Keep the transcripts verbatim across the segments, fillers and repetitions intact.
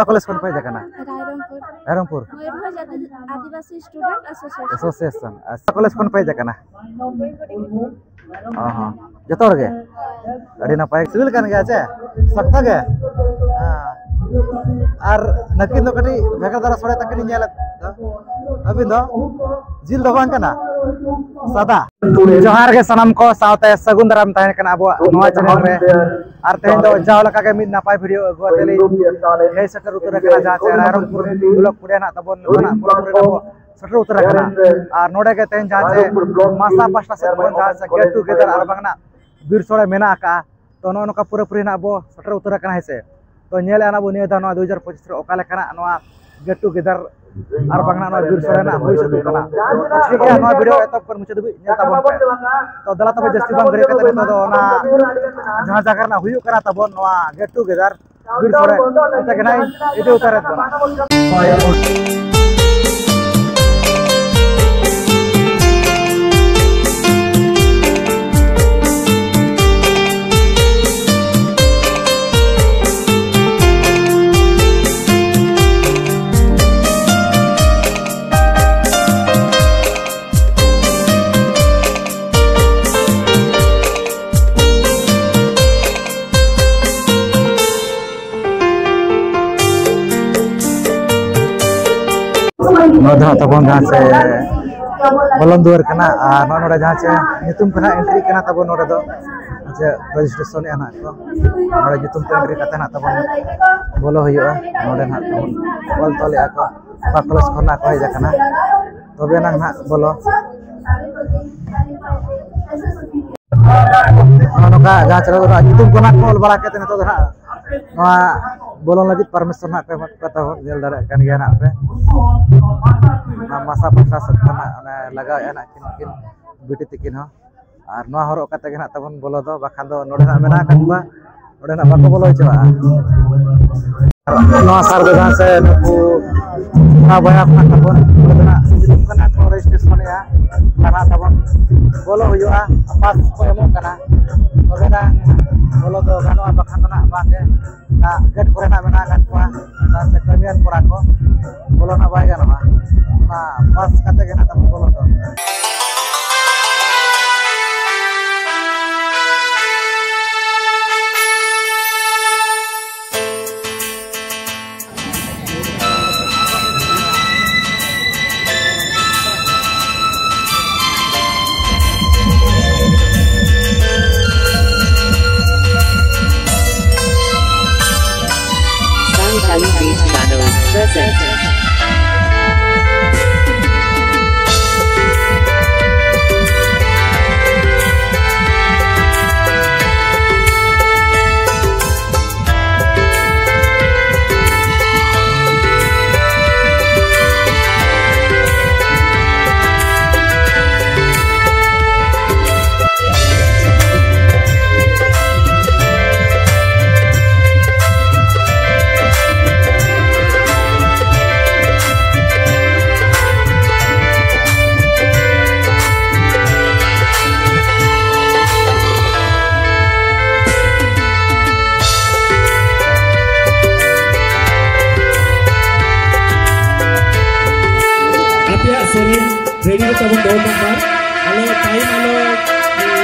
College ᱠᱷᱚᱱ ᱯᱮ ᱦᱮᱡ ᱟᱠᱟᱱᱟ? ᱨᱟᱭᱨᱚᱝᱯᱩᱨ᱾ ᱨᱟᱭᱨᱚᱝᱯᱩᱨ᱾ ᱢᱚᱭᱩᱨᱵᱷᱚᱸᱡᱽ ᱟᱹᱫᱤ-, ᱟᱹᱫᱤᱵᱟᱹᱥᱤ ᱥᱴᱩᱰᱮᱱᱴ ᱮᱥᱳᱥᱤᱭᱮᱥᱚᱱ᱾ ᱮᱥᱳᱥᱤᱭᱮᱥᱚᱱ᱾ ᱟᱨ ᱚᱠᱟ ᱠᱚᱞᱮᱡᱽ ᱠᱷᱚᱱ ᱯᱮ ᱦᱮᱡ ᱟᱠᱟᱱᱟ? ᱚ ᱦᱚᱸ᱾ ᱡᱚᱛᱚ ᱦᱚᱲ ᱜᱮ? ᱟᱹᱰᱤ ᱱᱟᱯᱟᱭ᱾ ᱥᱤᱵᱤᱞ ᱠᱟᱱ ᱜᱮᱭᱟ ᱪᱮ? ᱥᱚᱠᱛᱚ ᱜᱮ? ᱦᱮᱸ᱾ ᱟᱨ ᱱᱟᱹᱠᱤᱱ ᱫᱚ ᱠᱟᱹᱴᱤᱡ ᱵᱷᱮᱜᱟᱨ ᱫᱷᱟᱨᱟ ᱥᱚᱲᱮ ᱛᱟᱹᱠᱤᱱ ᱤᱧ ᱧᱮᱞᱮᱫ ᱫᱚ᱾ ᱟᱹᱵᱤᱱ ᱫᱚ ᱡᱤᱞ ᱫᱚ ᱵᱟᱝ ᱠᱟᱱᱟ, ᱥᱟᱫᱟ᱾ ᱡᱚᱦᱟᱨ ᱜᱮ ᱥᱟᱱᱟᱢ ᱠᱚ, ᱥᱟᱶᱛᱮ ᱥᱟᱹᱜᱩᱱ ᱫᱟᱨᱟᱢ ᱛᱟᱦᱮᱱ ᱠᱟᱱᱟ ᱟᱵᱚᱣᱟᱜ ᱱᱚᱣᱟ ᱪᱮᱱᱮᱞ ᱨᱮ᱾ ᱟᱨ ᱛᱮᱦᱮᱧ ᱫᱚ ᱡᱟᱣ ᱞᱮᱠᱟ ᱜᱮ ᱢᱤᱫ ᱱᱟᱯᱟᱭ ᱵᱷᱤᱰᱤᱭᱳ ᱟᱹᱜᱩ ᱠᱟᱛᱮ ᱞᱤᱧ ᱦᱮᱡ ᱥᱮᱴᱮᱨ ᱩᱛᱟᱹᱨ ᱟᱠᱟᱱᱟ, ᱡᱟᱦᱟᱸ ᱪᱮ ᱨᱟᱭᱨᱚᱝᱯᱩᱨ ᱵᱞᱚᱠ ᱠᱩᱲᱤ ᱨᱮᱱᱟᱜ ᱛᱟᱵᱚᱱ ᱱᱚᱝᱠᱟᱱᱟᱜ ᱯᱚᱨᱚᱵᱽ ᱨᱮ ᱟᱵᱚ ᱥᱮᱴᱮᱨ ᱩᱛᱟᱹᱨ ᱟᱠᱟᱱᱟ᱾ ᱟᱨ ᱱᱚᱰᱮ ᱜᱮ ᱛᱮᱦᱮᱧ ᱡᱟᱦᱟᱸ ᱪᱮ ᱢᱟᱥᱟ ᱯᱟᱥᱴᱟ ᱥᱮᱫ ᱠᱷᱚᱱ ᱡᱟᱦᱟᱸ ᱪᱮ ᱜᱮᱴ ᱴᱩᱜᱮᱫᱟᱨ ᱟᱨ ᱵᱟᱝ ᱱᱟᱜ ᱵᱤᱨ ᱥᱚᱲᱮ ᱢᱮᱱᱟᱜ ᱟᱠᱟᱫᱼᱟ᱾ ᱛᱚ, ᱱᱚᱜᱼᱚ ᱱᱚᱝᱠᱟ ᱯᱩᱨᱟᱹᱯᱩᱨᱤ ᱱᱟᱜ ᱵᱚ ᱥᱮᱴᱮᱨ ᱩᱛᱟᱹᱨ ᱟᱠᱟᱱᱟ, ᱦᱮᱸ ᱥᱮ᱾ ᱛᱚ, ᱧᱮᱞᱮᱫᱼᱟ ᱱᱟᱜ ᱵᱚ ᱱᱤᱭᱟᱹ ᱫᱷᱟᱣ ᱱᱚᱣᱟ ᱫᱩ ᱦᱟᱡᱟᱨ ᱯᱚᱸᱪᱤᱥ ᱨᱮ ᱚᱠᱟ ᱞᱮᱠᱟᱱᱟᱜ ᱱᱚᱣᱟ ᱜᱮᱴ ᱴᱩᱜᱮᱫᱟᱨ ᱟᱨ ᱵᱟᱝ ᱱᱟᱜ ᱱᱚᱣᱟ ᱵᱤᱨ ᱥᱚᱲᱮ ᱱᱟᱜ ᱦᱩᱭ ᱥᱟᱹᱛᱚᱜ ᱠᱟᱱᱟ᱾ ᱴᱷᱤᱠ ᱜᱮᱭᱟ, ᱱᱚᱣᱟ ᱵᱷᱤᱰᱤᱭᱳ ᱮᱛᱚᱦᱚᱵ ᱠᱷᱚᱱ ᱢᱩᱪᱟᱹᱫ ᱫᱷᱟᱹᱵᱤᱡ ᱧᱮᱞ ᱛᱟᱵᱚᱱ ᱯᱮ᱾ ᱛᱚ, ᱫᱮᱞᱟ ᱛᱚᱵᱮ ᱡᱟᱹᱥᱛᱤ ᱵᱟᱝ ᱜᱷᱟᱹᱲᱤᱡ ᱠᱟᱛᱮ ᱱᱤᱛᱚᱜ ᱫᱚ ᱚᱱᱟ ᱡᱟᱦᱟᱸ ᱡᱟᱭᱜᱟ ᱨᱮᱱᱟᱜ ᱦᱩᱭᱩᱜ ᱠᱟᱱᱟ ᱛᱟᱵᱚᱱ ᱱᱚᱣᱟ ᱜᱮᱴ ᱴᱩᱜᱮᱫᱟᱨ, ᱵᱤᱨ ᱥᱚᱲᱮ, ᱚᱱᱛᱮ ᱜᱮ ᱱᱟᱜ ᱤᱧ ᱤᱫᱤ ᱩᱛᱟᱹᱨᱮᱫ ᱵᱚᱱᱟ᱾ ᱱᱚᱣᱟ ᱫᱚ ᱦᱟᱸᱜ ᱛᱟᱵᱚᱱ ᱡᱟᱦᱟᱸ ᱪᱮ ᱵᱚᱞᱚᱱ ᱫᱩᱣᱟᱹᱨ ᱠᱟᱱᱟ, ᱟᱨ ᱱᱚᱜᱼᱚ ᱱᱚᱰᱮ ᱡᱟᱦᱟᱸ ᱪᱮ ᱧᱩᱛᱩᱢ ᱠᱚ ᱦᱟᱸᱜ ᱮᱱᱴᱨᱤ ᱠᱟᱱᱟ ᱛᱟᱵᱚᱱ ᱱᱚᱰᱮ ᱫᱚ᱾ ᱟᱪᱪᱷᱟ, ᱨᱮᱡᱤᱥᱴᱨᱮᱥᱚᱱ ᱮᱜᱼᱟ ᱱᱟᱜ ᱠᱚ᱾ ᱱᱚᱰᱮ ᱧᱩᱛᱩᱢ ᱠᱚ ᱮᱱᱴᱨᱤ ᱠᱟᱛᱮ ᱱᱟᱜ ᱛᱟᱵᱚᱱ ᱵᱚᱞᱚ ᱦᱩᱭᱩᱜᱼᱟ᱾ ᱱᱚᱰᱮ ᱱᱟᱜ ᱛᱟᱵᱚᱱ ᱚᱞ ᱛᱚᱞᱮᱜᱼᱟ ᱠᱚ, ᱚᱠᱟ ᱠᱚᱞᱮᱡᱽ ᱠᱷᱚᱱ ᱱᱟᱜ ᱠᱚ ᱦᱮᱡ ᱟᱠᱟᱱᱟ, ᱛᱚᱵᱮ ᱮᱱᱟᱝ ᱱᱟᱜ ᱵᱚᱞᱚ᱾ ᱱᱚᱜᱼᱚ ᱱᱚᱝᱠᱟ ᱡᱟᱦᱟᱸ ᱪᱮᱱᱮᱞ ᱨᱮᱱᱟᱜ ᱧᱩᱛᱩᱢ ᱠᱚ ᱱᱟᱜ ᱠᱚ ᱚᱞ ᱵᱟᱲᱟ ᱠᱟᱛᱮ ᱱᱤᱛᱚᱜ ᱫᱚ ᱱᱟᱜ ᱱᱚᱣᱟ ᱵᱚᱞᱚᱱ ᱞᱟᱹᱜᱤᱫ ᱯᱟᱨᱢᱤᱥᱚᱱ ᱱᱟᱜ ᱠᱚ ᱮᱢᱚᱜ ᱠᱟᱱ ᱛᱟᱵᱚᱱ, ᱧᱮᱞ ᱫᱟᱲᱮᱭᱟᱜ ᱠᱟᱱ ᱜᱮᱭᱟ ᱱᱟᱜ ᱯᱮ᱾ ᱱᱚᱣᱟ ᱢᱟᱥᱟ ᱯᱟᱥᱟ ᱥᱮᱫ ᱠᱷᱚᱱ ᱱᱟᱜ ᱚᱱᱮ ᱞᱟᱜᱟᱣᱮᱫᱼᱟ ᱱᱟᱜ ᱠᱤᱱ, ᱠᱤᱱ ᱵᱤᱴᱤ ᱛᱤᱠᱤᱱ ᱦᱚᱸ᱾ ᱟᱨ ᱱᱚᱣᱟ ᱦᱚᱨᱚᱜ ᱠᱟᱛᱮ ᱜᱮ ᱱᱟᱜ ᱛᱟᱵᱚᱱ ᱵᱚᱞᱚ ᱫᱚ, ᱵᱟᱠᱷᱟᱱ ᱫᱚ ᱱᱚᱰᱮ ᱱᱟᱜ ᱢᱮᱱᱟᱜ ᱟᱠᱟᱫ ᱠᱚᱣᱟ, ᱱᱚᱰᱮ ᱱᱟᱜ ᱵᱟᱠᱚ ᱵᱚᱞᱚ ᱦᱚᱪᱚᱣᱟᱜᱼᱟ᱾ ᱱᱚᱣᱟ ᱥᱟᱨ ᱫᱚ ᱡᱟᱦᱟᱸ ᱥᱮ ᱱᱩᱠᱩ ᱚᱱᱟ ᱵᱚᱭᱦᱟ ᱠᱷᱚᱱᱟᱜ ᱛᱟᱵᱚᱱ ᱚᱸᱰᱮ ᱫᱚ ᱱᱟᱜ ᱦᱤᱡᱩᱜ ᱠᱟᱱᱟ ᱠᱚ, ᱨᱮᱡᱤᱥᱴᱨᱮᱥᱚᱱᱮᱜᱼᱟ᱾ ᱚᱱᱟ ᱛᱟᱵᱚᱱ ᱵᱚᱞᱚ ᱦᱩᱭᱩᱜᱼᱟ, ᱯᱟᱥ ᱠᱚ ᱮᱢᱚᱜ ᱠᱟᱱᱟ, ᱛᱚᱵᱮ ᱱᱟᱜ ᱵᱚᱞᱚ ᱫᱚ ᱜᱟᱱᱚᱜᱼᱟ, ᱵᱟᱠᱷᱟᱱ ᱫᱚ ᱱᱟᱜ ᱵᱟᱝ ᱜᱮ᱾ ᱚᱱᱟ ᱜᱮᱴ ᱠᱚᱨᱮ ᱱᱟᱜ ᱢᱮᱱᱟᱜ ᱟᱠᱟᱫ ᱠᱚᱣᱟ, ᱚᱱᱟ ᱥᱮ ᱠᱟᱹᱢᱤᱭᱟᱱ ᱠᱚᱲᱟ ᱠᱚ, ᱵᱚᱞᱚ ᱱᱟᱜ ᱵᱟᱭ ᱜᱟᱱᱚᱜᱼᱟ᱾ ᱚᱱᱟ ᱯᱟᱥ ᱠᱟᱛᱮ ᱜᱮ ᱱᱟᱜ ᱛᱟᱵᱚᱱ ᱵᱚᱞᱚ ᱫᱚ᱾ Sound Talent Beat Channel present. ᱟᱯᱮᱭᱟᱜ ᱥᱮᱨᱮᱧ ᱨᱮᱰᱤ ᱠᱟᱛᱮ ᱵᱚᱱ ᱫᱚᱦᱚ ᱠᱟᱜ ᱢᱟ, ᱟᱞᱚ ᱴᱟᱭᱤᱢ ᱟᱞᱚ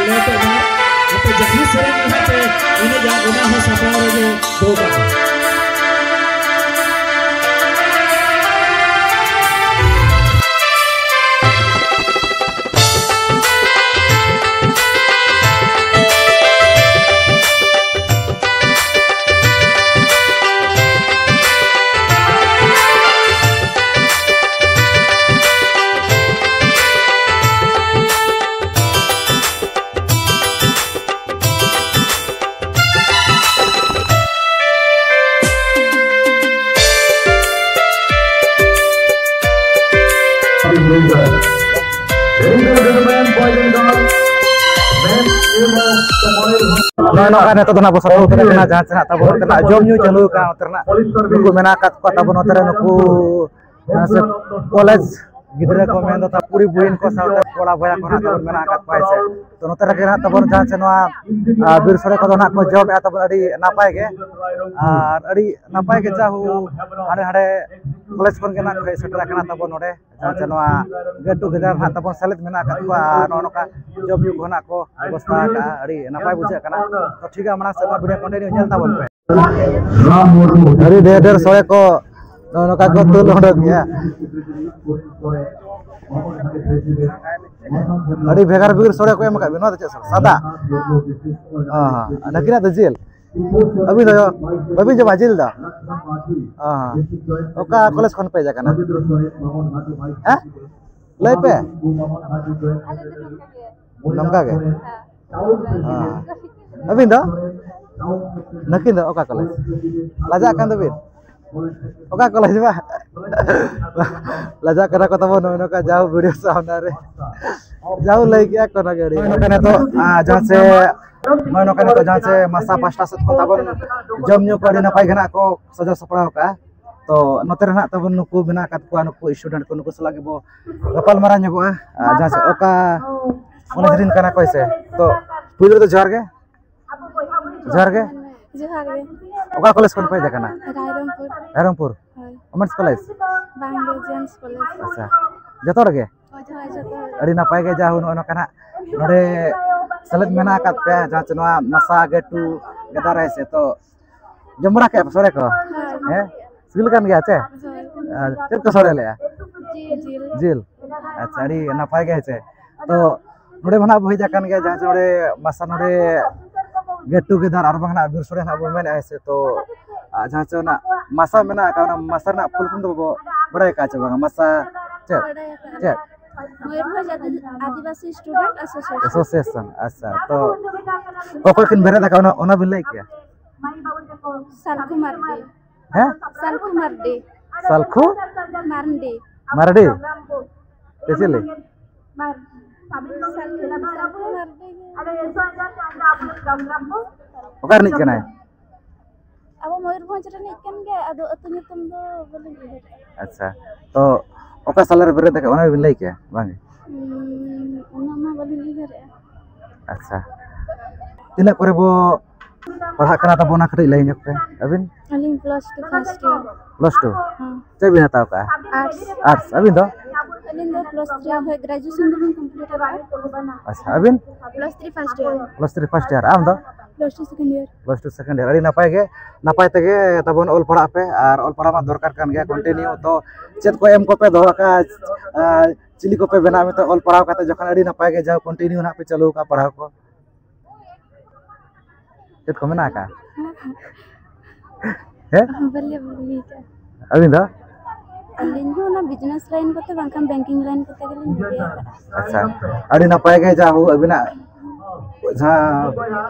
ᱞᱮᱴᱚᱜ ᱢᱟ᱾ ᱟᱯᱮ ᱡᱟᱦᱟᱸ ᱥᱮᱨᱮᱧ ᱨᱮᱦᱟᱸᱜ ᱯᱮ ᱮᱱᱮᱡᱟ, ᱚᱱᱟ ᱦᱚᱸ ᱥᱟᱯᱲᱟᱣ ᱨᱮᱜᱮ ᱫᱚᱦᱚ ᱠᱟᱜ ᱢᱟ᱾ Ladies and gentlemen, boys and girls, ᱱᱚᱜᱼᱚᱭ ᱱᱚᱝᱠᱟ ᱱᱤᱛᱚᱜ ᱫᱚ ᱱᱟᱜ ᱵᱚ ᱥᱮᱴᱮᱨ ᱩᱛᱟᱹᱨ ᱟᱠᱟᱱᱟ, ᱡᱟᱦᱟᱸ ᱥᱮ ᱱᱟᱜ ᱛᱟᱵᱚ ᱱᱚᱛᱮᱱᱟᱜ ᱡᱚᱢ ᱧᱩ ᱪᱟᱹᱞᱩ ᱟᱠᱟᱱᱟ᱾ ᱱᱚᱛᱮ ᱨᱮᱱᱟᱜ ᱱᱩᱠᱩ ᱢᱮᱱᱟᱜ ᱟᱠᱟᱫ ᱠᱚᱣᱟ ᱛᱟᱵᱚ ᱱᱚᱛᱮ ᱨᱮ ᱱᱩᱠᱩ, ᱡᱟᱦᱟᱸ ᱥᱮ ᱠᱚᱞᱮᱡᱽ ᱜᱤᱫᱽᱨᱟᱹ ᱠᱚ ᱢᱮᱱᱫᱚ ᱛᱟ ᱠᱩᱲᱤ ᱵᱩᱦᱤᱱ ᱠᱚ ᱥᱟᱶᱛᱮ ᱠᱚᱲᱟ ᱵᱚᱭᱦᱟ ᱠᱚ ᱱᱟᱜ ᱛᱟᱵᱚᱱ ᱢᱮᱱᱟᱜ ᱟᱠᱟᱫ ᱠᱚᱣᱟ, ᱦᱮᱸ ᱥᱮ᱾ ᱛᱚ ᱱᱚᱛᱮ ᱨᱮᱜᱮ ᱱᱟᱜ ᱛᱟᱵᱚᱱ ᱡᱟᱦᱟᱸ ᱥᱮ ᱱᱚᱣᱟ, ᱟ, ᱵᱤᱨ ᱥᱳᱲᱮ ᱠᱚᱫᱚ ᱱᱟᱜ ᱠᱚ ᱡᱚᱢᱮᱫᱼᱟ ᱛᱟᱵᱚᱱ ᱟᱹᱰᱤ ᱱᱟᱯᱟᱭ ᱜᱮ᱾ ᱟᱨ ᱟᱹᱰᱤ ᱱᱟᱯᱟᱭ ᱜᱮ ᱡᱟᱦᱳ ᱦᱟᱸᱰᱮ ᱦᱟᱸᱰᱮ ᱠᱚᱞᱮᱡᱽ ᱠᱷᱚᱱ ᱜᱮ ᱱᱟᱜ ᱠᱚ ᱦᱮᱡ ᱥᱮᱴᱮᱨ ᱟᱠᱟᱱᱟ ᱛᱟᱵᱚᱱ ᱱᱚᱰᱮ᱾ ᱡᱟᱦᱟᱸ ᱪᱮ ᱱᱚᱣᱟ get together ᱦᱟᱸᱜ ᱛᱟᱵᱚᱱ ᱥᱮᱞᱮᱫ ᱢᱮᱱᱟᱜ ᱟᱠᱟᱫ ᱠᱚᱣᱟ, ᱟᱨ ᱱᱚᱜᱼᱚ ᱱᱚᱝᱠᱟ ᱡᱚᱢ ᱧᱩ ᱠᱚ ᱱᱟᱜ ᱠᱚ ᱵᱮᱵᱚᱥᱛᱷᱟ ᱟᱠᱟᱫᱼᱟ᱾ ᱟᱹᱰᱤ ᱱᱟᱯᱟᱭ ᱵᱩᱡᱷᱟᱹᱜ ᱠᱟᱱᱟ᱾ ᱛᱚ ᱴᱷᱤᱠ ᱜᱮᱭᱟ, ᱢᱟᱲᱟᱝ ᱥᱮᱫ ᱱᱚᱣᱟ video continue ᱧᱮᱞ ᱛᱟᱵᱚᱱ ᱯᱮ᱾ ᱟᱹᱰᱤ ᱰᱷᱮᱨ ᱰᱷᱮᱨ ᱥᱚᱲᱮ ᱠᱚ ᱱᱚᱜᱼᱚ ᱱᱚᱝᱠᱟ ᱠᱚ ᱛᱩᱞ ᱩᱰᱩᱠ ᱜᱮᱭᱟ᱾ ᱟᱹᱰᱤ ᱵᱷᱮᱜᱟᱨ ᱵᱷᱮᱜᱟᱨ ᱥᱚᱲᱮ ᱠᱚ ᱮᱢ ᱟᱠᱟᱫ ᱵᱤᱱ᱾ ᱱᱚᱣᱟ ᱫᱚ ᱪᱮᱫ ᱥᱚᱲᱮ? ᱥᱟᱫᱟ? ᱦᱮᱸ, ᱦᱮᱸ᱾ ᱱᱟᱹᱠᱤᱱᱟᱜ ᱫᱚ ᱡᱤᱞ? ᱟᱹᱵᱤᱱ ᱫᱚ, ᱵᱟᱹᱵᱤᱱ ᱡᱚᱢᱟ ᱡᱤᱞ ᱫᱚ? ᱚ, ᱚᱠᱟ ᱠᱚᱞᱮᱡᱽ ᱠᱷᱚᱱ ᱯᱮ ᱦᱮᱡ ᱟᱠᱟᱱᱟ? ᱦᱮᱸ? ᱞᱟᱹᱭ ᱯᱮ᱾ ᱱᱚᱝᱠᱟ ᱜᱮ? ᱚ᱾ ᱟᱹᱵᱤᱱ ᱫᱚ? ᱱᱟᱹᱠᱤᱱ ᱫᱚ ᱚᱠᱟ ᱠᱚᱞᱮᱡᱽ? ᱞᱟᱡᱟᱜ ᱠᱟᱱ ᱫᱚᱵᱤᱱ? ᱚᱠᱟ ᱠᱚᱞᱮᱡᱽ ᱵᱟ? ᱞᱟᱡᱟᱜ ᱠᱟᱱᱟ ᱠᱚ ᱛᱟᱵᱚᱱ ᱱᱚᱜᱼᱚᱭ ᱱᱚᱝᱠᱟ ᱡᱟᱦᱳ video ᱥᱟᱢᱱᱟ ᱨᱮ᱾ ᱡᱟᱦᱳ ᱞᱟᱹᱭ ᱠᱮᱜᱼᱟ ᱠᱚ ᱚᱱᱟ ᱜᱮ ᱟᱹᱰᱤ ᱱᱚᱜᱼᱚᱭ ᱱᱚᱝᱠᱟ ᱱᱤᱛᱚᱜ, ᱟ, ᱡᱟᱦᱟᱸ ᱥᱮ, ᱱᱚᱜᱼᱚᱭ ᱱᱚᱝᱠᱟ ᱱᱤᱛᱚᱜ ᱡᱟᱦᱟᱸ ᱥᱮ ᱢᱟᱥᱟ ᱯᱟᱥᱴᱟ ᱥᱮᱫ ᱠᱷᱚᱱ ᱛᱟᱵᱚᱱ ᱡᱚᱢ ᱧᱩ ᱠᱚ ᱟᱹᱰᱤ ᱱᱟᱯᱟᱭ ᱜᱮ ᱱᱟᱜ ᱠᱚ ᱥᱟᱡᱟᱣ ᱥᱟᱯᱲᱟᱣ ᱠᱟᱜᱼᱟ᱾ ᱛᱚ ᱱᱚᱛᱮ ᱨᱮ ᱱᱟᱜ ᱛᱟᱵᱚᱱ ᱱᱩᱠᱩ ᱢᱮᱱᱟᱜ ᱟᱠᱟᱫ ᱠᱚᱣᱟ, ᱱᱩᱠᱩ student ᱠᱚ, ᱱᱩᱠᱩ ᱥᱟᱞᱟᱜ ᱜᱮᱵᱚ ᱜᱟᱯᱟᱞ ᱢᱟᱨᱟᱣ ᱧᱚᱜᱚᱜᱼᱟ᱾ ᱟ, ᱡᱟᱦᱟᱸ ᱥᱮ ᱚᱠᱟ ᱠᱚᱞᱮᱡᱽ ᱨᱮᱱ ᱠᱟᱱᱟ ᱠᱚ ᱥᱮ? ᱛᱚ ᱯᱩᱭᱞᱩ ᱨᱮᱫᱚ ᱡᱚᱦᱟᱨ ᱜᱮ᱾ ᱡᱚᱦᱟᱨ ᱜᱮ᱾ ᱡᱚᱦᱟᱨ ᱜᱮ᱾ ᱚᱠᱟ ᱠᱚᱞᱮᱡᱽ ᱠᱷᱚᱱ ᱯᱮ ᱦᱮᱡ ᱟᱠᱟᱱᱟ? ᱨᱟᱭᱨᱚᱝᱯᱩᱨ᱾ ᱨᱟᱭᱨᱚᱝᱯᱩᱨ᱾ ᱦᱳᱭ᱾ Women's College? ᱵᱟᱝ ᱜᱮ, Gents College᱾ ᱟᱪᱪᱷᱟ, ᱡᱚᱛᱚ ᱦᱚᱲ ᱜᱮ? ᱦᱳᱭ, ᱡᱚᱛᱚ ᱦᱚᱲ ᱜᱮ᱾ ᱟᱹᱰᱤ ᱱᱟᱯᱟᱭ ᱜᱮ, ᱡᱟ ᱦᱳ ᱱᱚᱜᱼᱚᱭ ᱱᱚᱝᱠᱟ ᱱᱟᱜ ᱱᱚᱰᱮ ᱥᱮᱞᱮᱫ ᱢᱮᱱᱟᱜ ᱟᱠᱟᱫ ᱯᱮᱭᱟ, ᱡᱟᱦᱟᱸ ᱪᱮ ᱱᱚᱣᱟ ᱢᱟᱥᱟ get together ᱨᱮ ᱥᱮ᱾ ᱛᱚ ᱡᱚᱢ ᱵᱟᱲᱟ ᱠᱮᱫ ᱯᱮ ᱥᱚᱲᱮ ᱠᱚ? ᱦᱳᱭ᱾ ᱦᱮᱸ? ᱥᱤᱵᱤᱞ ᱠᱟᱱ ᱜᱮᱭᱟ ᱪᱮ? ᱦᱳᱭ᱾ ᱟᱨ ᱪᱮᱫ ᱠᱚ ᱥᱚᱲᱮ ᱞᱮᱜᱼᱟ? ᱡᱤᱞ, ᱡᱤᱞ᱾ ᱡᱤᱞ? ᱟᱪᱪᱷᱟ, ᱟᱹᱰᱤ ᱱᱟᱯᱟᱭ ᱜᱮ ᱦᱮᱸ ᱪᱮ᱾ ᱛᱚ ᱱᱚᱰᱮ ᱢᱟ ᱱᱟᱜ ᱵᱚ ᱦᱮᱡ ᱟᱠᱟᱱ ᱜᱮᱭᱟ, ᱡᱟᱦᱟᱸ ᱪᱮ ᱱᱚᱰᱮ ᱢᱟᱥᱟ ᱱᱚᱰᱮ get together ᱟᱨ ᱵᱟᱝ ᱱᱟᱜ ᱵᱤᱨ ᱥᱳᱲᱮ ᱱᱟᱜ ᱵᱚ ᱢᱮᱱᱮᱫᱼᱟ ᱥᱮ᱾ ᱛᱚ ᱟᱨ ᱡᱟᱦᱟᱸ ᱪᱮ ᱚᱱᱟ ᱢᱟᱥᱟ ᱢᱮᱱᱟᱜ ᱟᱠᱟᱫ, ᱚᱱᱟ ᱢᱟᱥᱟ ᱨᱮᱱᱟᱜ full form ᱫᱚ ᱵᱚ ᱵᱟᱲᱟᱭ ᱟᱠᱟᱫ ᱪᱮ ᱵᱟᱝᱟ? ᱢᱟᱥᱟ ᱪᱮᱫ? ᱵᱟᱲᱟᱭ ᱟᱠᱟᱫ᱾ ᱪᱮᱫ? ᱢᱚᱭᱩᱨᱵᱷᱚᱸᱡᱽ ᱟᱹᱫᱤ-, ᱟᱹᱫᱤᱵᱟᱹᱥᱤ Student Association᱾ Association, ᱟᱪᱪᱷᱟ᱾ ᱛᱚ ᱚᱠᱚᱭ ᱠᱤᱱ ᱵᱮᱨᱮᱫ ᱟᱠᱟᱫ, ᱚᱱᱟ, ᱚᱱᱟ ᱵᱤᱱ ᱞᱟᱹᱭ ᱠᱮᱭᱟ? ᱥᱟᱞᱠᱷᱩ ᱢᱟᱨᱰᱤ᱾ ᱦᱮᱸ? ᱥᱟᱞᱠᱷᱩ ᱢᱟᱨᱰᱤ᱾ ᱥᱟᱞᱠᱷᱩ? ᱢᱟᱨᱰᱤ᱾ ᱢᱟᱨᱰᱤ? ᱪᱮ ᱪᱤᱞᱤ? ᱥᱟᱞᱠᱷᱩ, ᱥᱟᱞᱠᱷᱩ ᱢᱟᱨᱰᱤ ᱜᱮ᱾ ᱚᱠᱟ ᱨᱤᱱᱤᱡ ᱠᱟᱱᱟᱭ? ᱟᱵᱚ ᱢᱚᱭᱩᱨᱵᱷᱚᱸᱡᱽ ᱨᱤᱱᱤᱡ ᱠᱟᱱ ᱜᱮᱭᱟ, ᱟᱫᱚ ᱟᱹᱛᱩ ᱧᱩᱛᱩᱢ ᱫᱚ ᱵᱟᱹᱞᱤᱧ ᱩᱭᱦᱟᱹᱨᱮᱜᱼᱟ᱾ ᱟᱪᱪᱷᱟ, ᱛᱚ ᱚᱠᱟ ᱥᱟᱞ ᱨᱮ ᱵᱮᱨᱮᱫ ᱟᱠᱟᱫ, ᱚᱱᱟ ᱵᱤᱱ ᱞᱟᱹᱭ ᱠᱮᱭᱟ? ᱵᱟᱝ᱾ ᱦᱩᱸ, ᱚᱱᱟ ᱢᱟ ᱵᱟᱹᱞᱤᱧ ᱩᱭᱦᱟᱹᱨᱮᱜᱼᱟ᱾ ᱟᱪᱪᱷᱟ, ᱛᱤᱱᱟᱹᱜ ᱠᱚᱨᱮ ᱵᱚ ᱯᱟᱲᱦᱟᱜ ᱠᱟᱱᱟ ᱛᱟᱵᱚ, ᱚᱱᱟ ᱠᱟᱹᱴᱤᱡ ᱞᱟᱹᱭ ᱧᱚᱜ ᱯᱮ ᱟᱹᱵᱤᱱ᱾ ᱟᱹᱞᱤᱧ plus two first year᱾ Plus two? ᱦᱮᱸ᱾ ᱪᱮᱫ ᱵᱤᱱ ᱦᱟᱛᱟᱣ ᱠᱟᱜᱼᱟ? Arts᱾ Arts᱾ ᱟᱹᱵᱤᱱ ᱫᱚ? ᱟᱹᱞᱤᱧ ᱫᱚ plus three ᱦᱳᱭ, graduation ᱫᱚᱞᱤᱧ complete ᱟᱠᱟᱫᱼᱟ᱾ ᱟᱪᱪᱷᱟ, ᱟᱹᱵᱤᱱ? Plus three first year᱾ Plus three first year᱾ ᱟᱢ ᱫᱚ? Plus two second year᱾ Plus two second year᱾ ᱟᱹᱰᱤ ᱱᱟᱯᱟᱭ ᱜᱮ, ᱱᱟᱯᱟᱭ ᱛᱮᱜᱮ ᱛᱟᱵᱚᱱ ᱚᱞ ᱯᱟᱲᱦᱟᱜ ᱯᱮ, ᱟᱨ ᱚᱞ ᱯᱟᱲᱦᱟᱜ ᱢᱟ ᱫᱚᱨᱠᱟᱨ ᱠᱟᱱ ᱜᱮᱭᱟ continue᱾ ᱛᱚ ᱪᱮᱫ ᱠᱚ ᱮᱢ ᱠᱚᱯᱮ ᱫᱚᱦᱚ ᱟᱠᱟᱫᱼᱟ? ᱟᱨ ᱪᱤᱞᱤ ᱠᱚᱯᱮ ᱵᱮᱱᱟᱜᱼᱟ ᱢᱮᱱᱛᱮ ᱚᱞ ᱯᱟᱲᱦᱟᱣ ᱠᱟᱛᱮ ᱡᱚᱠᱷᱚᱱ ᱟᱹᱰᱤ ᱱᱟᱯᱟᱭ ᱜᱮ ᱡᱟᱣ continue ᱱᱟᱦᱟᱜ ᱯᱮ ᱪᱟᱹᱞᱩ ᱟᱠᱟᱫᱼᱟ ᱯᱟᱲᱦᱟᱣ ᱠᱚ? ᱪᱮᱫ ᱠᱚ ᱢᱮᱱᱟᱜ ᱟᱠᱟᱫᱼᱟ? ᱦᱮᱸ? ᱵᱟᱞᱮ ᱵᱩᱜᱤ ᱟᱠᱟᱫᱼᱟ᱾ ᱟᱹᱵᱤᱱ ᱫᱚ? ᱟᱹᱞᱤᱧ ᱦᱚᱸ ᱚᱱᱟ business line ᱠᱚᱛᱮ ᱵᱟᱝᱠᱷᱟᱱ banking line ᱠᱚᱛᱮ ᱜᱮᱞᱤᱧ ᱵᱩᱜᱤ ᱟᱠᱟᱫᱼᱟ᱾ ᱟᱪᱪᱷᱟ, ᱟᱹᱰᱤ ᱱᱟᱯᱟᱭ ᱜᱮ, ᱡᱟ ᱦᱳ ᱟᱹᱵᱤᱱᱟᱜ ᱡᱟᱦᱟᱸ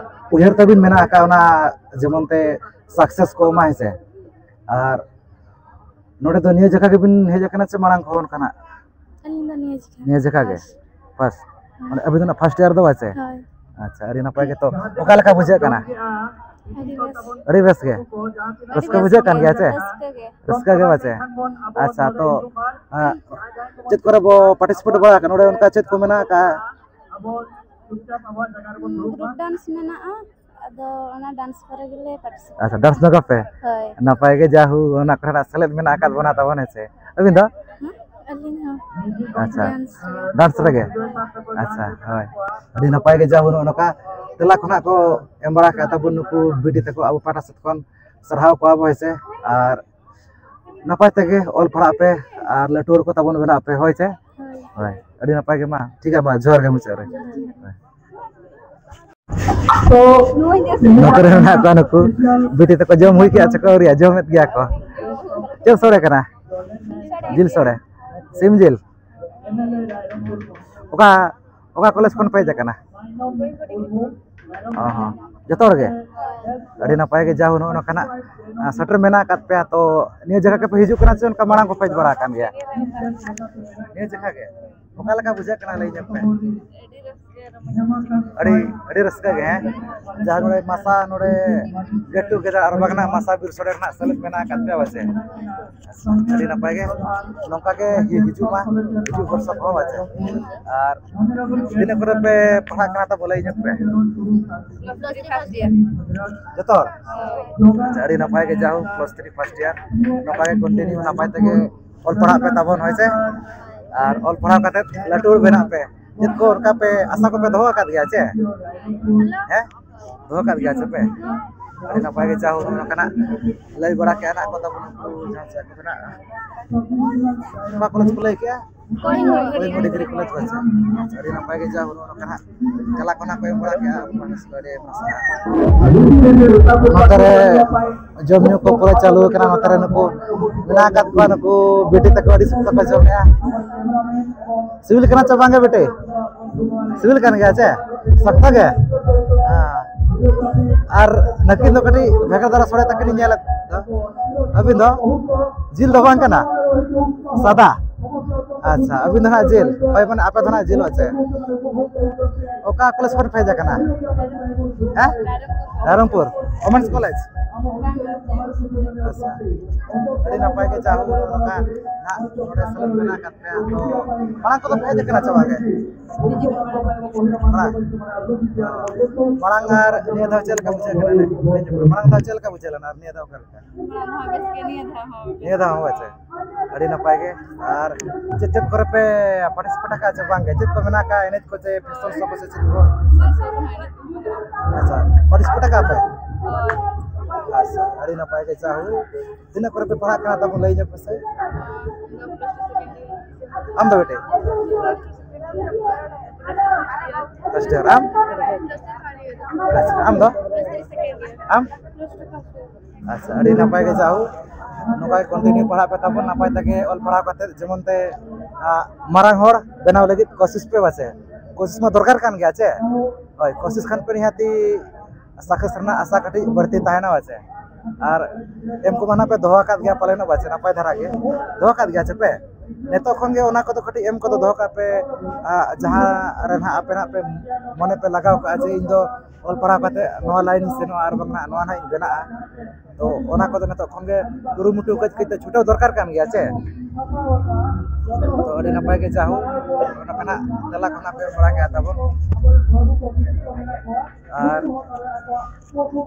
ᱩᱭᱦᱟᱹᱨ ᱛᱟᱹᱵᱤᱱ ᱢᱮᱱᱟᱜ ᱟᱠᱟᱫ, ᱚᱱᱟ ᱡᱮᱢᱚᱱ ᱛᱮ success ᱠᱚᱜ ᱢᱟ, ᱦᱮᱸ ᱥᱮ? ᱟᱨ ᱱᱚᱰᱮ ᱫᱚ ᱱᱤᱭᱟᱹ ᱡᱟᱭᱜᱟ ᱜᱮᱵᱤᱱ ᱦᱮᱡ ᱟᱠᱟᱱᱟ ᱥᱮ ᱢᱟᱲᱟᱝ ᱠᱷᱚᱱ ᱠᱟᱱᱟ? ᱟᱹᱞᱤᱧ ᱫᱚ ᱱᱤᱭᱟᱹ ᱡᱟᱭᱜᱟ᱾ ᱱᱤᱭᱟᱹ ᱡᱟᱭᱜᱟ ᱜᱮ? First᱾ ᱦᱮᱸ᱾ ᱢᱟᱱᱮ ᱟᱹᱵᱤᱱ ᱫᱚ ᱱᱟᱜ first year ᱫᱚ ᱵᱟᱭ ᱥᱮ? ᱦᱳᱭ᱾ ᱟᱪᱪᱷᱟ, ᱟᱹᱰᱤ ᱱᱟᱯᱟᱭ ᱜᱮ᱾ ᱛᱚ ᱚᱠᱟ ᱞᱮᱠᱟ ᱵᱩᱡᱷᱟᱹᱜ ᱠᱟᱱᱟ? ᱟᱹᱰᱤ ᱵᱮᱥ᱾ ᱟᱹᱰᱤ ᱵᱮᱥ ᱜᱮ? ᱨᱟᱹᱥᱠᱟᱹ ᱵᱩᱡᱷᱟᱹᱜ ᱠᱟᱱ ᱜᱮᱭᱟ ᱪᱮ? ᱨᱟᱹᱥᱠᱟᱹ ᱜᱮ᱾ ᱨᱟᱹᱥᱠᱟᱹ ᱜᱮ ᱵᱟᱪᱮ? ᱟᱪᱪᱷᱟ, ᱛᱚ ᱟᱸ, ᱪᱮᱫ ᱠᱚᱨᱮ ᱵᱚ participate ᱵᱟᱲᱟ ᱟᱠᱟᱱᱟ? ᱱᱚᱰᱮ ᱚᱱᱠᱟ ᱪᱮᱫ ᱠᱚ ᱢᱮᱱᱟᱜ ᱟᱠᱟᱫᱼᱟ? ᱦᱩᱸ, group dance ᱢᱮᱱᱟᱜᱼᱟ, ᱟᱫᱚ ᱚᱱᱟ dance ᱠᱚᱨᱮ ᱜᱮᱞᱮ participate᱾ ᱟᱪᱪᱷᱟ, dance ᱧᱚᱜ ᱟᱯᱮ? ᱦᱳᱭ᱾ ᱱᱟᱯᱟᱭ ᱜᱮ, ᱡᱟ ᱦᱳ, ᱚᱱᱟ ᱠᱚᱨᱮᱱᱟᱜ ᱥᱮᱞᱮᱫ ᱢᱮᱱᱟᱜ ᱟᱠᱟᱫ ᱵᱚᱱᱟ ᱛᱟᱵᱚᱱ, ᱦᱮᱸ ᱥᱮ? ᱟᱹᱵᱤᱱ ᱫᱚ? ᱦᱮᱸ, ᱟᱹᱞᱤᱧ ᱦᱚᱸ᱾ ᱟᱪᱪᱷᱟ, dance ᱨᱮ᱾ Dance ᱨᱮᱜᱮ? ᱟᱪᱪᱷᱟ, ᱦᱳᱭ, ᱟᱹᱰᱤ ᱱᱟᱯᱟᱭ ᱜᱮ, ᱡᱟ ᱦᱳ, ᱱᱚᱜᱼᱚ ᱱᱚᱝᱠᱟ ᱛᱮᱞᱟ ᱠᱷᱚᱱᱟᱜ ᱠᱚ ᱮᱢ ᱵᱟᱲᱟ ᱟᱠᱟᱫ ᱛᱟᱵᱚᱱ ᱱᱩᱠᱩ ᱵᱤᱴᱤ ᱛᱟᱠᱚ, ᱟᱵᱚ ᱯᱟᱦᱴᱟ ᱥᱮᱫ ᱠᱷᱚᱱ ᱥᱟᱨᱦᱟᱣ ᱠᱚᱣᱟ ᱵᱚ, ᱦᱮᱸ ᱥᱮ? ᱟᱨ ᱱᱟᱯᱟᱭ ᱛᱮᱜᱮ ᱚᱞ ᱯᱟᱲᱦᱟᱜ ᱯᱮ ᱟᱨ ᱞᱟᱹᱴᱩ ᱦᱚᱲ ᱠᱚ ᱛᱟᱵᱚᱱ ᱵᱮᱱᱟᱜ ᱯᱮ, ᱦᱳᱭ ᱪᱮ? ᱦᱳᱭ᱾ ᱦᱳᱭ, ᱟᱹᱰᱤ ᱱᱟᱯᱟᱭ ᱜᱮ, ᱢᱟ ᱴᱷᱤᱠ ᱜᱮᱭᱟ, ᱢᱟ ᱡᱚᱦᱟᱨ ᱜᱮ ᱢᱩᱪᱟᱹᱫ ᱨᱮ᱾ ᱦᱳᱭ᱾ ᱱᱚᱛᱮ ᱨᱮ ᱢᱮᱱᱟᱜ ᱠᱚᱣᱟ ᱱᱩᱠᱩ ᱵᱤᱴᱤ ᱛᱟᱠᱚ, ᱡᱚᱢ ᱦᱩᱭ ᱠᱮᱜᱼᱟ ᱪᱮ ᱠᱚ ᱟᱹᱣᱨᱤᱭᱟ? ᱡᱚᱢᱮᱫ ᱜᱮᱭᱟ ᱠᱚ᱾ ᱪᱮᱫ ᱥᱚᱲᱮ ᱠᱟᱱᱟ? ᱡᱤᱞ ᱥᱚᱲᱮ? ᱥᱤᱢ ᱡᱤᱞ? ᱚᱠᱟ, ᱚᱠᱟ ᱠᱚᱞᱮᱡᱽ ᱠᱷᱚᱱ ᱯᱮ ᱦᱮᱡ ᱟᱠᱟᱱᱟ? ᱚ ᱦᱚᱸ, ᱡᱚᱛᱚ ᱦᱚᱲ ᱜᱮ? ᱟᱹᱰᱤ ᱱᱟᱯᱟᱭ ᱜᱮ, ᱡᱟ ᱦᱳ, ᱱᱚᱜᱼᱚ ᱱᱚᱝᱠᱟᱱᱟᱜ, ᱟᱸ, ᱥᱮᱴᱮᱨ ᱢᱮᱱᱟᱜ ᱟᱠᱟᱫ ᱯᱮᱭᱟ᱾ ᱛᱚ ᱱᱤᱭᱟᱹ ᱡᱟᱭᱜᱟ ᱜᱮᱯᱮ ᱦᱤᱡᱩᱜ ᱠᱟᱱᱟ ᱥᱮ ᱚᱱᱠᱟ ᱢᱟᱲᱟᱝ ᱠᱚᱯᱮ ᱦᱮᱡ ᱵᱟᱲᱟ ᱟᱠᱟᱱ ᱜᱮᱭᱟ? ᱱᱤᱭᱟᱹ ᱡᱟᱭᱜᱟ ᱜᱮ? ᱚᱠᱟ ᱞᱮᱠᱟ ᱵᱩᱡᱷᱟᱹᱜ ᱠᱟᱱᱟ, ᱞᱟᱹᱭ ᱧᱚᱜ ᱯᱮ᱾ ᱟᱹᱰᱤ ᱨᱟᱹᱥᱠᱟᱹ ᱨᱚᱢᱚᱡᱽ᱾ ᱟᱹᱰᱤ ᱟᱹᱰᱤ ᱨᱟᱹᱥᱠᱟᱹ ᱜᱮ, ᱦᱮᱸ, ᱡᱟᱦᱟᱸ ᱱᱚᱰᱮ ᱢᱟᱥᱟ ᱱᱚᱰᱮ ᱜᱮᱴ ᱴᱩᱜᱮᱫᱟᱨ ᱟᱨ ᱵᱟᱝ ᱢᱟᱥᱟ ᱵᱤᱨ ᱥᱚᱲᱮ ᱨᱮᱱᱟᱜ ᱥᱮᱞᱮᱫ ᱢᱮᱱᱟᱜ ᱟᱠᱟᱫ ᱯᱮᱭᱟ ᱵᱟᱥᱮ? ᱟᱹᱰᱤ ᱱᱟᱯᱟᱭ ᱜᱮ᱾ ᱱᱚᱝᱠᱟ ᱜᱮ ᱦᱤᱡᱩᱜ ᱢᱟ, ᱦᱤᱡᱩᱜ ᱵᱚᱨᱥᱟ ᱠᱚᱦᱚᱸ ᱵᱟᱪᱮ᱾ ᱟᱨ ᱛᱤᱱᱟᱹᱜ ᱠᱚᱨᱮ ᱯᱮ ᱯᱟᱲᱦᱟᱜ ᱠᱟᱱᱟ ᱛᱟᱵᱚ ᱞᱟᱹᱭ ᱧᱚᱜ ᱯᱮ᱾ ᱡᱚᱛᱚ ᱦᱚᱲ? ᱟᱪᱪᱷᱟ, ᱟᱹᱰᱤ ᱱᱟᱯᱟᱭ ᱜᱮ, ᱡᱟᱦᱳᱠ ᱯᱞᱟᱥ ᱛᱷᱨᱤ ᱯᱷᱟᱥᱴ ᱤᱭᱟᱨ, ᱱᱚᱝᱠᱟ ᱜᱮ ᱠᱚᱱᱴᱤᱱᱤᱭᱩ ᱱᱟᱯᱟᱭ ᱛᱮᱜᱮ ᱚᱞ ᱯᱟᱲᱦᱟᱜ ᱯᱮ ᱛᱟᱵᱚᱱ, ᱦᱳᱭ ᱥᱮ? ᱟᱨ ᱚᱞ ᱯᱟᱲᱦᱟᱣ ᱠᱟᱛᱮ ᱞᱟᱹᱴᱩ ᱦᱚᱲ ᱵᱮᱱᱟᱜ ᱯᱮ᱾ ᱪᱮᱫ ᱠᱚ ᱚᱱᱠᱟ ᱯᱮ ᱟᱥᱟ ᱠᱚᱯᱮ ᱫᱚᱦᱚ ᱟᱠᱟᱫ ᱜᱮᱭᱟ ᱪᱮ? ᱦᱮᱸ, ᱫᱚᱦᱚ ᱟᱠᱟᱫ ᱜᱮᱭᱟ ᱪᱮ ᱯᱮ? ᱟᱹᱰᱤ ᱱᱟᱯᱟᱭ ᱜᱮ, ᱡᱟ ᱦᱳᱠ ᱱᱚᱝᱠᱟᱱᱟᱜ ᱞᱟᱹᱭ ᱵᱟᱲᱟ ᱠᱮᱜᱼᱟ ᱱᱟᱜ ᱠᱚ ᱛᱟᱵᱚᱱ ᱩᱱᱠᱩ ᱡᱟᱦᱟᱸ ᱪᱮᱫ ᱠᱚ ᱢᱮᱱᱟᱜᱼᱟ᱾ ᱚᱠᱟ ᱠᱚᱞᱮᱡᱽ ᱠᱚ ᱞᱟᱹᱭ ᱠᱮᱜᱼᱟ? ᱠᱚᱭᱮᱢᱵᱟᱴᱩᱨ ᱰᱤᱜᱽᱨᱤ ᱠᱚᱞᱮᱡᱽ ᱠᱚ᱾ ᱟᱪᱪᱷᱟ, ᱟᱹᱰᱤ ᱱᱟᱯᱟᱭ ᱜᱮ, ᱡᱟ ᱦᱳᱠ ᱱᱚᱝᱠᱟᱱᱟᱜ ᱪᱟᱞᱟᱜ ᱠᱟᱱᱟ ᱠᱚ ᱮᱢ ᱵᱟᱲᱟ ᱠᱮᱜᱼᱟ᱾ ᱟᱹᱰᱤ ᱟᱭᱢᱟ ᱥᱟᱨᱦᱟᱣ᱾ ᱱᱚᱛᱮ ᱨᱮ ᱡᱚᱢ ᱧᱩ ᱠᱚ ᱯᱩᱨᱟᱹ ᱪᱟᱹᱞᱩ ᱟᱠᱟᱱᱟ᱾ ᱱᱚᱛᱮ ᱨᱮ ᱱᱩᱠᱩ ᱢᱮᱱᱟᱜ ᱟᱠᱟᱫ ᱠᱚᱣᱟ, ᱱᱩᱠᱩ ᱵᱤᱴᱤ ᱛᱟᱠᱚ ᱟᱹᱰᱤ ᱥᱚᱠᱛᱚ ᱠᱚ ᱡᱚᱢᱮᱜᱼᱟ᱾ ᱥᱤᱵᱤᱞ ᱠᱟᱱᱟ ᱪᱮ ᱵᱟᱝ ᱜᱮ ᱵᱤᱴᱤ? ᱥᱤᱵᱤᱞ ᱠᱟᱱ ᱜᱮᱭᱟ ᱪᱮ? ᱥᱚᱠᱛᱚ ᱜᱮ? ᱦᱮᱸ᱾ ᱟᱨ ᱱᱟᱹᱠᱤᱱ ᱫᱚ ᱠᱟᱹᱴᱤᱡ ᱵᱷᱮᱜᱟᱨ ᱫᱷᱟᱨᱟ ᱥᱚᱲᱮ ᱛᱟᱹᱠᱤᱱ ᱤᱧ ᱧᱮᱞᱮᱫ ᱫᱚ᱾ ᱟᱹᱵᱤᱱ ᱫᱚ? ᱡᱤᱞ ᱫᱚ ᱵᱟᱝ ᱠᱟᱱᱟ? ᱥᱟᱫᱟ? ᱟᱪᱪᱷᱟ, ᱟᱹᱵᱤᱱ ᱫᱚ ᱱᱟᱜ ᱡᱤᱞ? ᱦᱳᱭ, ᱢᱟᱱᱮ ᱟᱯᱮ ᱫᱚ ᱱᱟᱜ ᱡᱤᱞ ᱦᱚᱪᱮ? ᱚᱠᱟ ᱠᱚᱞᱮᱡᱽ ᱠᱷᱚᱱ ᱯᱮ ᱦᱮᱡ ᱟᱠᱟᱱᱟ? ᱦᱮᱸ? Rairangpur women's college? ᱟᱪᱪᱷᱟ, ᱟᱹᱰᱤ ᱱᱟᱯᱟᱭ ᱜᱮ, ᱡᱟ ᱦᱳᱠ ᱱᱚᱝᱠᱟ ᱱᱟᱜ ᱱᱚᱰᱮ ᱥᱮᱞᱮᱫ ᱢᱮᱱᱟᱜ ᱟᱠᱟᱫ ᱯᱮᱭᱟ᱾ ᱛᱚ ᱢᱟᱲᱟᱝ ᱠᱚᱫᱚ ᱯᱮ ᱦᱮᱡ ᱟᱠᱟᱱᱟ ᱪᱮ ᱵᱟᱝ ᱜᱮ? ᱢᱟᱲᱟᱝ᱾ ᱢᱟᱲᱟᱝ ᱟᱨ ᱱᱤᱭᱟᱹ ᱫᱷᱟᱣ ᱪᱮᱫ ᱞᱮᱠᱟ ᱵᱩᱡᱷᱟᱹᱜ ᱠᱟᱱᱟ? ᱞᱟᱹᱭ ᱧᱚᱜ ᱢᱮ᱾ ᱢᱟᱲᱟᱝ ᱫᱷᱟᱣ ᱪᱮᱫ ᱞᱮᱠᱟ ᱵᱩᱡᱷᱟᱹᱣ ᱞᱮᱱᱟ ᱟᱨ ᱱᱤᱭᱟᱹ ᱫᱷᱟᱣ ᱚᱠᱟ ᱞᱮᱠᱟ? ᱢᱟᱲᱟᱝ ᱫᱷᱟᱣ ᱵᱮᱥ ᱜᱮ, ᱱᱤᱭᱟᱹ ᱫᱷᱟᱣ ᱦᱚᱸ ᱵᱮᱥ᱾ ᱱᱤᱭᱟᱹ ᱫᱷᱟᱣ ᱦᱚᱸ ᱵᱮᱥ᱾ ᱟᱹᱰᱤ ᱱᱟᱯᱟᱭ ᱜᱮ᱾ ᱟᱨ ᱪᱮᱫ ᱪᱮᱫ ᱠᱚᱨᱮ ᱯᱮ ᱯᱟᱨᱴᱤᱥᱤᱯᱮᱴ ᱟᱠᱟᱫᱼᱟ ᱪᱮ ᱵᱟᱝ ᱜᱮ? ᱪᱮᱫ ᱠᱚ ᱢᱮᱱᱟᱜ ᱟᱠᱟᱫᱼᱟ, ᱮᱱᱮᱡ ᱠᱚ ᱪᱮ ᱯᱷᱮᱥᱚᱱ ᱥᱳ ᱠᱚ ᱥᱮ ᱪᱮᱫ ᱠᱚ? ᱯᱷᱮᱥᱚᱱ ᱥᱳ ᱠᱚᱦᱚᱸ ᱮᱱᱮᱡ ᱠᱚᱦᱚᱸ ᱢᱮᱱᱟᱜᱼᱟ᱾ ᱟᱪᱪᱷᱟ, ᱯᱟᱨᱴᱤᱥᱤᱯᱮᱴ ᱟᱠᱟᱫᱼᱟ ᱯᱮ? ᱦᱳᱭ᱾ ᱟᱪᱪᱷᱟ, ᱟᱹᱰᱤ ᱱᱟᱯᱟᱭ ᱜᱮ᱾ ᱡᱟ ᱦᱳᱠ, ᱛᱤᱱᱟᱹᱜ ᱠᱚᱨᱮ ᱯᱮ ᱯᱟᱲᱦᱟᱜ ᱠᱟᱱᱟ ᱛᱟᱵᱚᱱ ᱞᱟᱹᱭ ᱧᱚᱜ ᱯᱮᱥᱮ? ᱤᱧ ᱫᱚ ᱯᱞᱟᱥ ᱴᱩ ᱥᱮᱠᱮᱱᱰ ᱤᱭᱟᱨ᱾ ᱟᱢ ᱫᱚ ᱵᱮᱴᱮ? First year. ᱟᱢ? ᱟᱪᱪᱷᱟ, ᱟᱢ ᱫᱚ? ᱟᱢ? ᱟᱪᱪᱷᱟ, ᱟᱹᱰᱤ ᱱᱟᱯᱟᱭ ᱜᱮ᱾ ᱡᱟ ᱦᱳᱠ, ᱱᱚᱝᱠᱟ ᱜᱮ ᱠᱚᱱᱴᱤᱱᱤᱭᱩ ᱯᱟᱲᱦᱟᱜ ᱯᱮ ᱛᱟᱵᱚᱱ, ᱱᱟᱯᱟᱭ ᱛᱮᱜᱮ ᱚᱞ ᱯᱟᱲᱦᱟᱣ ᱠᱟᱛᱮ ᱡᱮᱢᱚᱱ ᱛᱮ, ᱟ, ᱢᱟᱨᱟᱝ ᱦᱚᱲ ᱵᱮᱱᱟᱣ ᱞᱟᱹᱜᱤᱫ ᱠᱳᱥᱤᱥ ᱯᱮ ᱵᱟᱥᱮ᱾ ᱠᱳᱥᱤᱥ ᱢᱟ ᱫᱚᱨᱠᱟᱨ ᱠᱟᱱ ᱜᱮᱭᱟ ᱪᱮ? ᱦᱳᱭ, ᱠᱳᱥᱤᱥ ᱠᱷᱟᱱ ᱯᱮ ᱱᱤᱦᱟᱹᱛᱤ ᱥᱟᱠᱥᱮᱥ ᱨᱮᱱᱟᱜ ᱟᱥᱟ ᱠᱟᱹᱴᱤᱡ ᱵᱟᱹᱲᱛᱤ ᱛᱟᱦᱮᱱᱟ ᱵᱟᱥᱮ᱾ ᱟᱨ ᱮᱢ ᱠᱚᱢᱟ ᱱᱟᱜ ᱯᱮ ᱫᱚᱦᱚ ᱟᱠᱟᱫ ᱜᱮᱭᱟ ᱯᱟᱞᱮᱱᱚᱜ ᱵᱟᱥᱮ, ᱱᱟᱯᱟᱭ ᱫᱷᱟᱨᱟ ᱜᱮ ᱫᱚᱦᱚ ᱟᱠᱟᱫ ᱜᱮᱭᱟ ᱪᱮ ᱯᱮ? ᱱᱤᱛᱚᱜ ᱠᱷᱚᱱ ᱜᱮ ᱚᱱᱟ ᱠᱚᱫᱚ ᱠᱟᱹᱴᱤᱡ ᱮᱢ ᱠᱚᱫᱚ ᱫᱚᱦᱚ ᱠᱟᱜ ᱯᱮ, ᱟ, ᱡᱟᱦᱟᱸ ᱨᱮ ᱱᱟᱦᱟᱜ ᱟᱯᱮ ᱱᱟᱦᱟᱜ ᱯᱮ ᱢᱚᱱᱮ ᱯᱮ ᱞᱟᱜᱟᱣ ᱠᱟᱜᱼᱟ ᱡᱮ ᱤᱧ ᱫᱚ ᱚᱞ ᱯᱟᱲᱦᱟᱣ ᱠᱟᱛᱮ ᱱᱚᱣᱟ ᱞᱟᱭᱤᱱ ᱤᱧ ᱥᱮᱱᱚᱜᱼᱟ ᱟᱨ ᱵᱟᱝ ᱱᱟᱦᱟᱜ ᱱᱚᱣᱟ ᱱᱟᱦᱟᱜ ᱤᱧ ᱵᱮᱱᱟᱜᱼᱟ᱾ ᱛᱚ ᱚᱱᱟ ᱠᱚᱫᱚ ᱱᱤᱛᱚᱜ ᱠᱷᱚᱱ ᱜᱮ ᱠᱩᱨᱩᱢᱩᱴᱩ ᱠᱟᱹᱡ ᱠᱟᱹᱡ ᱛᱮ ᱪᱷᱩᱴᱟᱹᱣ ᱫᱚᱨᱠᱟᱨ ᱠᱟᱱ ᱜᱮᱭᱟ ᱪᱮ᱾ ᱛᱚ ᱟᱹᱰᱤ ᱱᱟᱯᱟᱭ ᱜᱮ, ᱡᱟᱦᱳ ᱚᱱᱟ ᱯᱮ ᱱᱟᱦᱟᱜ ᱛᱮᱞᱟ ᱠᱚ ᱱᱟᱦᱟᱜ ᱯᱮ ᱮᱢ ᱵᱟᱲᱟ ᱠᱮᱜᱼᱟ ᱛᱟᱵᱚᱱ᱾ ᱟᱨ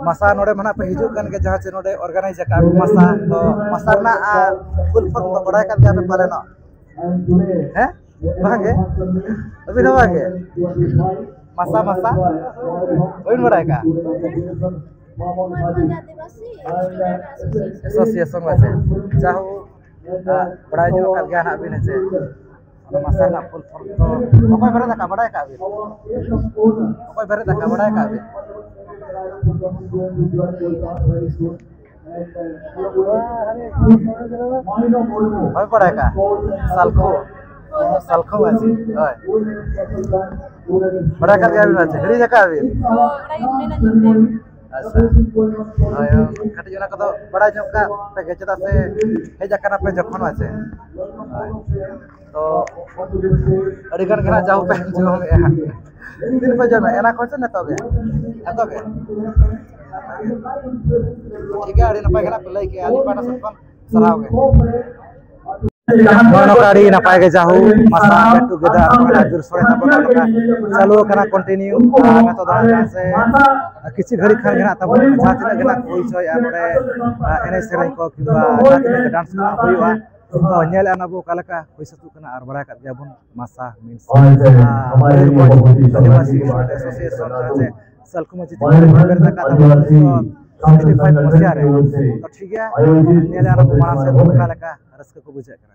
ᱢᱟᱥᱟ ᱱᱚᱰᱮ ᱢᱟ ᱱᱟᱦᱟᱜ ᱯᱮ ᱦᱤᱡᱩᱜ ᱠᱟᱱ ᱜᱮᱭᱟ, ᱡᱟᱦᱟᱸ ᱪᱮ ᱱᱚᱰᱮ ᱚᱨᱜᱟᱱᱟᱭᱤᱡᱽ ᱟᱠᱟᱫ ᱠᱚ ᱢᱟᱥᱟ, ᱛᱚ ᱢᱟᱥᱟ ᱨᱮᱱᱟᱜ, ᱟ, ᱯᱷᱩᱞ ᱯᱷᱚᱨᱢ ᱫᱚ ᱵᱟᱲᱟᱭ ᱠᱟᱱ ᱜᱮᱭᱟ ᱯᱮ ᱯᱟᱞᱮᱱᱚᱜ? ᱦᱮᱸ? ᱵᱟᱝ ᱜᱮ? ᱟᱹᱵᱤᱱ ᱦᱚᱸ ᱵᱟᱝ ᱜᱮ? ᱢᱟᱥᱟ, ᱢᱟᱥᱟ? ᱵᱟᱹᱵᱤᱱ ᱵᱟᱲᱟᱭ ᱠᱟᱜᱼᱟ? ᱢᱚᱭᱩᱨᱵᱷᱚᱸᱡᱽ ᱟᱹᱫᱤᱵᱟᱹᱥᱤ ᱥᱴᱩᱰᱮᱱᱴ ᱮᱥᱳᱥᱤᱭᱮᱥᱚᱱ᱾ ᱮᱥᱳᱥᱤᱭᱮᱥᱚᱱ ᱟᱪᱪᱷᱟ᱾ ᱡᱟᱦᱳ, ᱟ, ᱵᱟᱲᱟᱭ ᱧᱚᱜ ᱟᱠᱟᱫ ᱜᱮᱭᱟ ᱱᱟᱦᱟᱜ ᱵᱤᱱ, ᱦᱮᱸ ᱪᱮ? ᱚᱱᱟ ᱢᱟᱥᱟ ᱨᱮᱱᱟᱜ ᱯᱷᱩᱞ ᱯᱷᱚᱨᱢ ᱫᱚ ᱚᱠᱚᱭ ᱵᱮᱨᱮᱫ ᱟᱠᱟᱫ, ᱵᱟᱲᱟᱭ ᱟᱠᱟᱫ ᱵᱤᱱ? ᱚᱠᱚᱭ ᱵᱮᱨᱮᱫ ᱟᱠᱟᱫ, ᱵᱟᱲᱟᱭ ᱟᱠᱟᱫ ᱵᱤᱱ? ᱦᱳᱭ, ᱯᱟᱲᱟᱭ ᱠᱟ᱾ ᱥᱟᱞᱠᱷᱩ᱾ ᱥᱟᱞᱠᱷᱩ ᱢᱟᱹᱡᱷᱤ᱾ ᱦᱳᱭ᱾ ᱵᱟᱲᱟᱭ ᱠᱟᱜ ᱜᱮᱭᱟ ᱵᱤᱱ ᱢᱟᱹᱡᱷᱤ? ᱦᱤᱲᱤᱧ ᱟᱠᱟᱫ ᱵᱤᱱ? ᱟᱪᱪᱷᱟ᱾ ᱦᱳᱭ, ᱠᱟᱹᱴᱤᱡ ᱚᱱᱟ ᱠᱚᱫᱚ ᱵᱟᱲᱟᱭ ᱧᱚᱜ ᱠᱟᱜ ᱯᱮ ᱜᱮ, ᱪᱮᱫᱟᱜ ᱥᱮ ᱦᱮᱡ ᱟᱠᱟᱱᱟ ᱯᱮ ᱡᱚᱠᱷᱚᱱ, ᱢᱟᱹᱡᱷᱤ᱾ ᱦᱳᱭ᱾ ᱛᱚ, ᱟᱹᱰᱤ ᱜᱟᱱ ᱜᱮ ᱱᱟᱜ ᱡᱟᱦᱳ ᱯᱮ ᱟᱸᱡᱚᱢᱮᱫᱼᱟ᱾ ᱛᱤᱱ ᱯᱮ ᱡᱚᱢᱟ? ᱮᱱᱟ ᱠᱷᱚᱱ ᱥᱮ ᱱᱤᱛᱚᱜ ᱜᱮ? ᱱᱤᱛᱚᱜ ᱜᱮ? ᱴᱷᱤᱠ ᱜᱮᱭᱟ, ᱟᱹᱰᱤ ᱱᱟᱯᱟᱭ ᱜᱮ ᱱᱟᱜ ᱯᱮ ᱞᱟᱹᱭ ᱠᱮᱜᱼᱟ᱾ ᱟᱹᱞᱤᱧ ᱯᱟᱦᱴᱟ ᱥᱮᱫ ᱠᱷᱚᱱ ᱥᱟᱨᱦᱟᱣ ᱜᱮ᱾ ᱱᱚᱜᱼᱚ ᱱᱚᱝᱠᱟ ᱟᱹᱰᱤ ᱱᱟᱯᱟᱭ ᱜᱮ ᱡᱟᱦᱳ ᱢᱟᱥᱟ get together ᱟᱨ ᱡᱳᱨ ᱥᱳᱨ ᱛᱟᱵᱚᱱ ᱱᱚᱝᱠᱟ ᱪᱟᱹᱞᱩ ᱟᱠᱟᱱᱟ, continue᱾ ᱟᱨ ᱱᱤᱛᱚᱜ ᱫᱚ ᱦᱟᱸᱜ ᱡᱟᱦᱟᱸ ᱥᱮ ᱠᱤᱪᱷᱩ ᱜᱷᱟᱹᱲᱤᱡ ᱠᱷᱟᱱ ᱜᱮ ᱱᱟᱜ ᱛᱟᱵᱚᱱ ᱡᱟᱦᱟᱸ ᱛᱤᱱᱟᱹᱜ ᱜᱮ ᱱᱟᱜ ᱦᱩᱭ ᱦᱚᱪᱚᱭᱮᱫᱼᱟ ᱱᱚᱰᱮ, ᱮᱱᱮᱡ ᱥᱮᱨᱮᱧ ᱠᱚ ᱠᱤᱝᱵᱟ ᱡᱟᱦᱟᱸ ᱛᱤᱱᱟᱹᱜ ᱜᱮ ᱰᱟᱱᱥ ᱠᱚ ᱦᱩᱭᱩᱜᱼᱟ, ᱛᱚ ᱧᱮᱞᱮᱫᱼᱟ ᱱᱟᱵᱚ ᱚᱠᱟ ᱞᱮᱠᱟ ᱦᱩᱭ ᱥᱟᱹᱛᱚᱜ ᱠᱟᱱᱟ᱾ ᱟᱨ ᱵᱟᱲᱟᱭ ᱠᱟᱜ ᱜᱮᱭᱟᱵᱚᱱ ᱢᱟᱥᱟ means, ᱟᱨ ᱢᱚᱭᱩᱨᱵᱷᱚᱸᱡᱽ ᱟᱹᱫᱤᱵᱟᱹᱥᱤ ᱮᱥᱳᱥᱤᱭᱮᱥᱚᱱ ᱡᱟᱦᱟᱸ ᱪᱮ ᱥᱟᱞᱠᱷᱩ ᱢᱟᱹᱡᱷᱤ ᱛᱤᱠᱤᱱ ᱨᱮ ᱵᱮᱨᱮᱫ ᱟᱠᱟᱫ ᱛᱟᱵᱚᱱᱟ ᱩᱱᱤᱥᱥᱚ seventy five ᱢᱟᱥᱤᱦᱟ ᱨᱮ᱾ ᱛᱚ ᱴᱷᱤᱠ ᱜᱮᱭᱟ, ᱧᱮᱞᱮᱫᱼᱟ ᱱᱟᱵᱚ ᱢᱟᱲᱟᱝ ᱥᱮᱫ ᱚᱠᱟ ᱞᱮᱠᱟ ᱨᱟᱹᱥᱠᱟᱹ ᱠᱚ ᱵᱩᱡᱷᱟᱹᱜ ᱠᱟᱱᱟ᱾